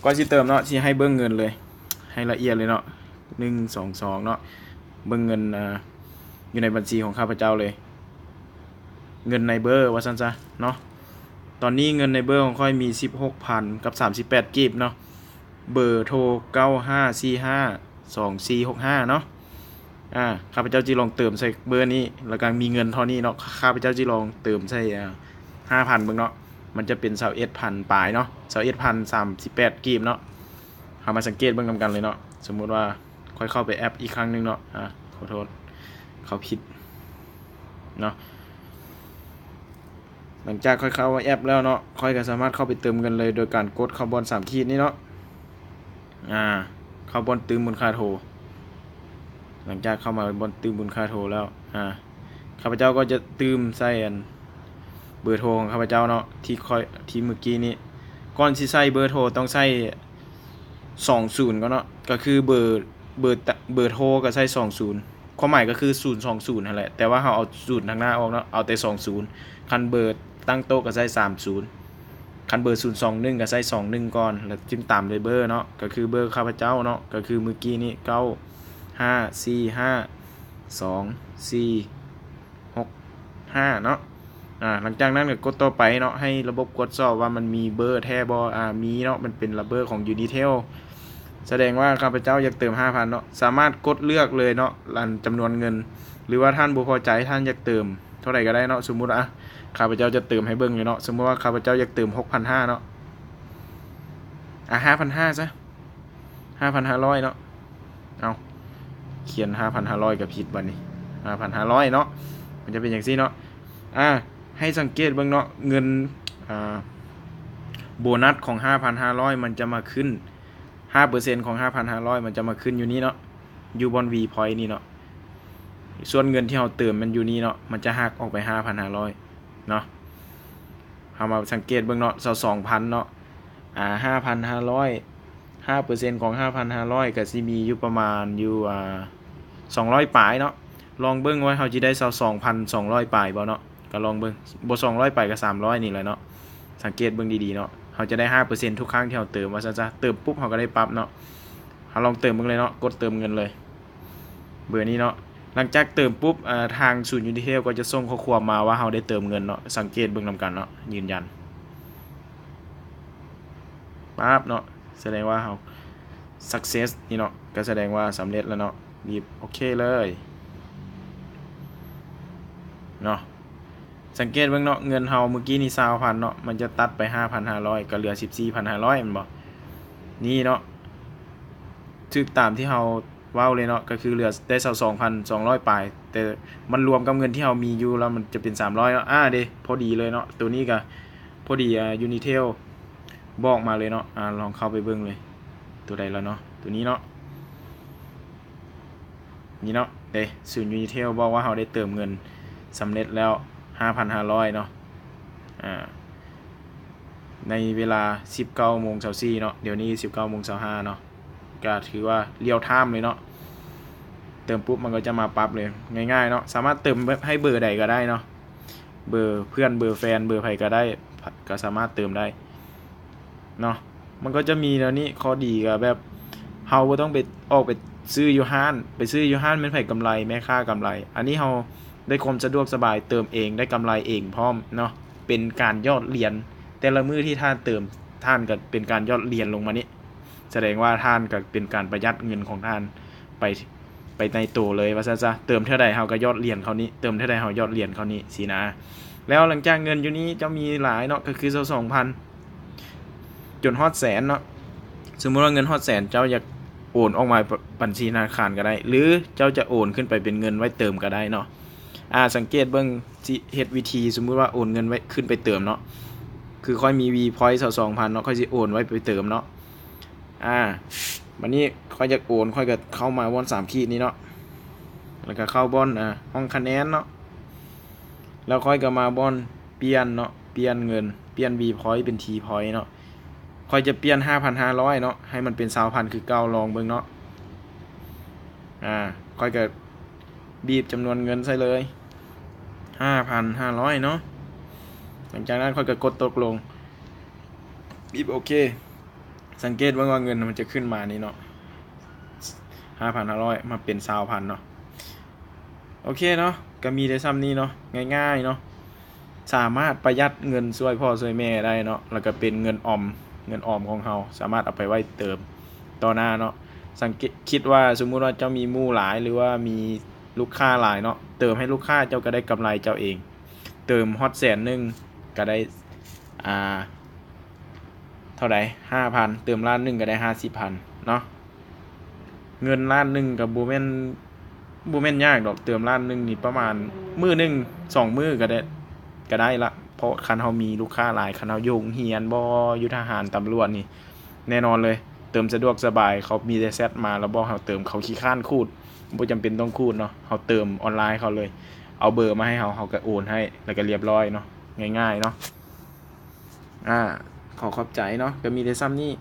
ກ່ອນຊິເຕີມເນາະ ຊິໃຫ້ເບິ່ງເງິນເລີຍ ໃຫ້ລະອຽດເລີຍເນາະ ໜຶ່ງ ສອງ ສອງ ເນາະ ເບິ່ງເງິນ ອ່າ ຢູ່ໃນບັນຊີຂອງຂ້າພະເຈົ້າເລີຍ ເງິນໃນເບີວ່າຊັ້ນຊະເນາະ. ຕອນນີ້ເງິນໃນເບີຂອງຂ້ອຍມີສິບຫົກພັນກັບສາມສິບແປດກີບເນາະ ເບີໂທ ເກົ້າຫ້າສີ່ຫ້າສອງສີ່ຫົກຫ້າ ເນາະ. ອາ ຂ້າພະເຈົ້າຊິລອງເຕີມໃສ່ເບີນີ້ ແລ້ວກໍມີເງິນເທົ່ານີ້ເນາະ ຂ້າພະເຈົ້າຊິລອງເຕີມໃສ່ ອາ ຫ້າພັນເບິ່ງເນາະ ມັນຈະເປັນຊາວເອັດພັນປາຍເນາະ ຊາວເອັດພັນສາມສິບແປດກີບເນາະ. ເຮົາມາສັງເກດເບິ່ງນຳກັນເລີຍເນາະ ສົມມຸດວ່າຂ້ອຍເຂົ້າໄປແອັບອີກຄັ້ງໜຶ່ງເນາະ ອາ ຂໍໂທດ ເຂົ້າຜິດເນາະ. ຫຼັງຈາກຂ້ອຍເຂົ້າແອັບແລ້ວເນາະ ຂ້ອຍກໍສາມາດເຂົ້າໄປເຕີມເງິນເລີຍ ໂດຍການກົດເຂົ້າບ່ອນສາມຂີດນີ້ເນາະ ອາ ເຂົ້າບ່ອນຕື່ມມູນຄ່າໂທ. ຫຼັງຈາກເຂົ້າມາບ່ອນຕື່ມມູນຄ່າໂທແລ້ວ ອາ ຂ້າພະເຈົ້າກໍຈະຕື່ມໃສ່ອັນເບີໂທຂອງຂ້າພະເຈົ້າເນາະ ທີ່ຂ້ອຍ ທີ່ມື້ກີ້ນີ້ ກ່ອນຊິໃສ່ເບີໂທຕ້ອງໃສ່ສອງສູນກ່ອນເນາະ ກໍຄືເບີ ເບີ ເບີໂທກໍໃສ່ສອງສູນ ຄວາມໝາຍກໍຄືສູນສອງສູນຫັ້ນແຫຼະ ແຕ່ວ່າເຮົາເອົາສູນທາງໜ້າອອກເນາະ ເອົາແຕ່ສອງສູນ. ຄັນເບີຕັ້ງໂຕະກໍໃສ່ສາມສູນ ຄັນເບີສູນສອງໜຶ່ງກໍໃສ່ສອງໜຶ່ງກ່ອນ ແລ້ວຈຶ່ງຕາມດ້ວຍເບີເນາະ ກໍຄືເບີຂ້າພະເຈົ້າເນາະ ກໍຄືມື້ກີ້ນີ້ ເກົ້າຫ້າສີ່ຫ້າສອງສີ່ຫົກຫ້າ ເນາະ. ອາ ຫຼັງຈາກນັ້ນກໍກົດຕໍ່ໄປເນາະ ໃຫ້ລະບົບກວດສອບວ່າມັນມີເບີແທ້ບໍ່ ອາ ມີເນາະ ມັນເປັນລະເບີຂອງ Unitel ສະແດງວ່າຂ້າພະເຈົ້າຢາກເຕີມຫ້າພັນເນາະ ສາມາດກົດເລືອກເລີຍເນາະ ອັນຈຳນວນເງິນ ຫຼືວ່າທ່ານບໍ່ພໍໃຈ ທ່ານຢາກເຕີມເທົ່າໃດກໍໄດ້ເນາະ. ສົມມຸດວ່າ ອາ ຂ້າພະເຈົ້າຈະເຕີມໃຫ້ເບິ່ງເລີຍເນາະ ສົມມຸດວ່າຂ້າພະເຈົ້າຢາກເຕີມຫົກພັນຫ້າເນາະ ອາ ຫ້າພັນຫ້າຊະ ຫ້າພັນຫ້າຮ້ອຍເນາະ. ເອົາ ຂຽນຫ້າພັນຫ້າຮ້ອຍກໍຜິດບັດນີ້ ຫ້າພັນຫ້າຮ້ອຍເນາະ ມັນຈະເປັນຈັ່ງຊີ້ເນາະ. ອາ ໃຫ້ສັງເກດເບິ່ງເນາະ ເງິນ ອາ ໂບນັດຂອງຫ້າພັນຫ້າຮ້ອຍມັນຈະມາຂຶ້ນ ຫ້າເປີເຊັນຂອງຫ້າພັນຫ້າຮ້ອຍມັນຈະມາຂຶ້ນຢູ່ນີ້ເນາະ ຢູ່ບ່ອນ V point ນີ້ເນາະ. ສ່ວນເງິນທີ່ເຮົາເຕີມມັນຢູ່ນີ້ເນາະ ມັນຈະຫັກອອກໄປຫ້າພັນຫ້າຮ້ອຍເນາະ. ເຮົາມາສັງເກດເບິ່ງເນາະ ຊາວສອງພັນເນາະ ອາ ຫ້າພັນຫ້າຮ້ອຍ ຫ້າເປີເຊັນຂອງຫ້າພັນຫ້າຮ້ອຍກໍຊິມີຢູ່ປະມານຢູ່ ອາ ສອງຮ້ອຍປາຍເນາະ. ລອງເບິ່ງວ່າເຮົາຊິໄດ້ຊາວສອງພັນສອງຮ້ອຍປາຍບໍ່ເນາະ ກໍລອງເບິ່ງ ບໍ່ສອງຮ້ອຍປາຍກໍສາມຮ້ອຍນີ້ແຫຼະເນາະ. ສັງເກດເບິ່ງດີໆເນາະ ເຮົາຈະໄດ້ຫ້າເປີເຊັນທຸກຄັ້ງທີ່ເຮົາເຕີມວ່າຊັ້ນຊະ. ເຕີມປຸບເຮົາກໍໄດ້ປັບເນາະ. ເຮົາລອງເຕີມເບິ່ງເລີຍເນາະ ກົດເຕີມເງິນເລີຍ ເບີນີ້ເນາະ. ຫຼັງຈາກເຕີມປຸບ ເອີ ທາງສູນ Unitel ກໍຈະສົ່ງຂໍ້ຄວາມມາວ່າເຮົາໄດ້ເຕີມເງິນເນາະ. ສັງເກດເບິ່ງນຳກັນເນາະ ຢືນຢັນ ປັບເນາະ ສະແດງວ່າເຮົາ success ນີ້ເນາະ ກໍສະແດງວ່າສຳເລັດແລ້ວເນາະ. ບີບໂອເຄເລີຍເນາະ. ສັງເກດເບິ່ງເນາະ ເງິນເຮົາມື້ກີ້ນີ້ຊາວພັນເນາະ ມັນຈະຕັດໄປຫ້າພັນຫ້າຮ້ອຍ ກໍເຫຼືອສິບສີ່ພັນຫ້າຮ້ອຍແມ່ນບໍ່? ນີ້ເນາະ ຖືກຕາມທີ່ເຮົາເວົ້າເລີຍເນາະ ກໍຄືເຫຼືອໄດ້ຊາວສອງພັນສອງຮ້ອຍປາຍ ແຕ່ມັນລວມກັບເງິນທີ່ເຮົາມີຢູ່ແລ້ວ ມັນຈະເປັນສາມຮ້ອຍເນາະ. ອາ ເດ້ ພໍດີເລີຍເນາະ ໂຕນີ້ກໍພໍດີ ອາ Unitel ບອກມາເລີຍເນາະ. ອາ ລອງເຂົ້າໄປເບິ່ງເລີຍ ໂຕໃດລະເນາະ ໂຕນີ້ເນາະ ນີ້ເນາະ ເດ້ ສູນ Unitel ບອກວ່າເຮົາໄດ້ເຕີມເງິນສຳເລັດແລ້ວຫ້າພັນຫ້າຮ້ອຍເນາະ ອາ ໃນເວລາສິບເກົ້າໂມງຊາວສີ່ເນາະ ດຽວນີ້ສິບເກົ້າໂມງຊາວຫ້າເນາະ ກະຖືວ່າ real time ເລີຍເນາະ. ເຕີມປຸບມັນກໍຈະມາປັບເລີຍ ງ່າຍໆເນາະ. ສາມາດເຕີມໃຫ້ເບີໃດກໍໄດ້ເນາະ ເບີເພື່ອນ ເບີແຟນ ເບີໃຜກໍໄດ້ ກໍສາມາດເຕີມໄດ້ເນາະ. ມັນກໍຈະມີແນວນີ້ ຂໍ້ດີກໍແບບ ເຮົາບໍ່ຕ້ອງໄປ ອອກໄປຊື້ຢູ່ຮ້ານ ໄປຊື້ຢູ່ຮ້ານແມ່ນໃຜກຳໄລ? ແມ່ຄ້າກຳໄລ. ອັນນີ້ເຮົາໄດ້ຄວາມສະດວກສະບາຍ ເຕີມເອງ ໄດ້ກຳໄລເອງພ້ອມເນາະ ເປັນການຢອດຫຼຽນ ແຕ່ລະມື້ທີ່ທ່ານເຕີມ ທ່ານກໍເປັນການຢອດຫຼຽນລົງມານີ້ ສະແດງວ່າທ່ານກໍເປັນການປະຢັດເງິນຂອງທ່ານໄປ ໄປໃນໂຕເລີຍວ່າຊັ້ນຊະ. ເຕີມເທົ່າໃດເຮົາກໍຢອດຫຼຽນເຂົ້ານີ້ ເຕີມເທົ່າໃດເຮົາຢອດຫຼຽນເຂົ້ານີ້ຊີ້ນະ. ແລ້ວຫຼັງຈາກເງິນຢູ່ນີ້ເຈົ້າມີຫຼາຍເນາະ ກໍຄືຊາວສອງພັນ ຈົນຮອດແສນເນາະ. ສົມມຸດວ່າເງິນຮອດແສນ ເຈົ້າຢາກໂອນອອກມາບັນຊີທະນາຄານກໍໄດ້ ຫຼືເຈົ້າຈະໂອນຂຶ້ນໄປເປັນເງິນໄວ້ເຕີມກໍໄດ້ເນາະ. ອາ ສັງເກດເບິ່ງ ຊິເຮັດວິທີ ສົມມຸດວ່າໂອນເງິນໄວ້ ຂຶ້ນໄປເຕີມເນາະ ຄືຂ້ອຍມີ V point ຊາວສອງພັນເນາະ ຂ້ອຍຊິໂອນໄວ້ໄປເຕີມເນາະ. ອາ ບັດນີ້ຂ້ອຍຢາກໂອນ ຂ້ອຍກໍເຂົ້າມາບ່ອນສາມຂີດນີ້ເນາະ ແລ້ວກໍເຂົ້າບ່ອນ ອາ ຫ້ອງຄະແນນເນາະ ແລ້ວຂ້ອຍກໍມາບ່ອນປ່ຽນເນາະ ປ່ຽນເງິນ ປ່ຽນ V point ເປັນ T point ເນາະ. ຂ້ອຍຈະປ່ຽນຫ້າພັນຫ້າຮ້ອຍເນາະ ໃຫ້ມັນເປັນຊາວພັນຄືເກົ່າ ລອງເບິ່ງເນາະ. ອາ ຂ້ອຍກໍບີບຈຳນວນເງິນໃສ່ເລີຍ ຫ້າພັນຫ້າຮ້ອຍເນາະ. ຫຼັງຈາກນັ້ນຂ້ອຍກໍກົດຕົກລົງ ບີບໂອເຄ. ສັງເກດເບິ່ງວ່າເງິນມັນຈະຂຶ້ນມານີ້ເນາະ ຫ້າພັນຫ້າຮ້ອຍ ມາເປັນຊາວພັນເນາະ. ໂອເຄເນາະ ກໍມີແຕ່ສ່ຳນີ້ເນາະ ງ່າຍໆເນາະ ສາມາດປະຢັດເງິນຊ່ວຍພໍ່ຊ່ວຍແມ່ໄດ້ເນາະ ແລ້ວກໍເປັນເງິນອອມ ເງິນອອມຂອງເຮົາ ສາມາດເອົາໄປໄວ້ເຕີມຕໍ່ໜ້າເນາະ. ສັງເກດ ຄິດວ່າສົມມຸດວ່າເຈົ້າມີໝູ່ຫຼາຍ ຫຼືວ່າມີລູກຄ້າຫຼາຍເນາະ ເຕີມໃຫ້ລູກຄ້າເຈົ້າກໍໄດ້ກຳໄລເຈົ້າເອງ ເຕີມຮອດແສນໜຶ່ງກໍໄດ້ ອ່າ ເທົ່າໃດ ຫ້າພັນ ເຕີມລ້ານໜຶ່ງກໍໄດ້ຫ້າສິບພັນເນາະ. ເງິນລ້ານໜຶ່ງກໍບໍ່ແມ່ນ ບໍ່ແມ່ນຍາກດອກ ເຕີມລ້ານໜຶ່ງນີ້ປະມານມື້ໜຶ່ງສອງມື້ກໍໄດ້ ກໍໄດ້ລະ ເພາະຄັນເຮົາມີລູກຄ້າຫຼາຍ ຄັນເຮົາຢູ່ໂຮງຮຽນບໍ ຢູ່ທະຫານ ຕຳຫຼວດນີ້ ແນ່ນອນເລີຍ ເຕີມສະດວກສະບາຍ ເຂົາມີແຕ່ແຊັດມາແລ້ວບອກເຮົາເຕີມ ເຂົາຂີ້ຄ້ານຂູດ ບໍ່ຈຳເປັນຕ້ອງຂູດເນາະ ເຮົາເຕີມອອນລາຍເຂົາເລີຍ ເອົາເບີມາໃຫ້ເຮົາ ເຮົາກໍໂອນໃຫ້ ແລ້ວກໍລຽບຮ້ອຍເນາະ ງ່າຍໆເນາະ. ອາ ຂໍຂອບໃຈເນາະ ກໍມີແຕ່ສ່ຳນີ້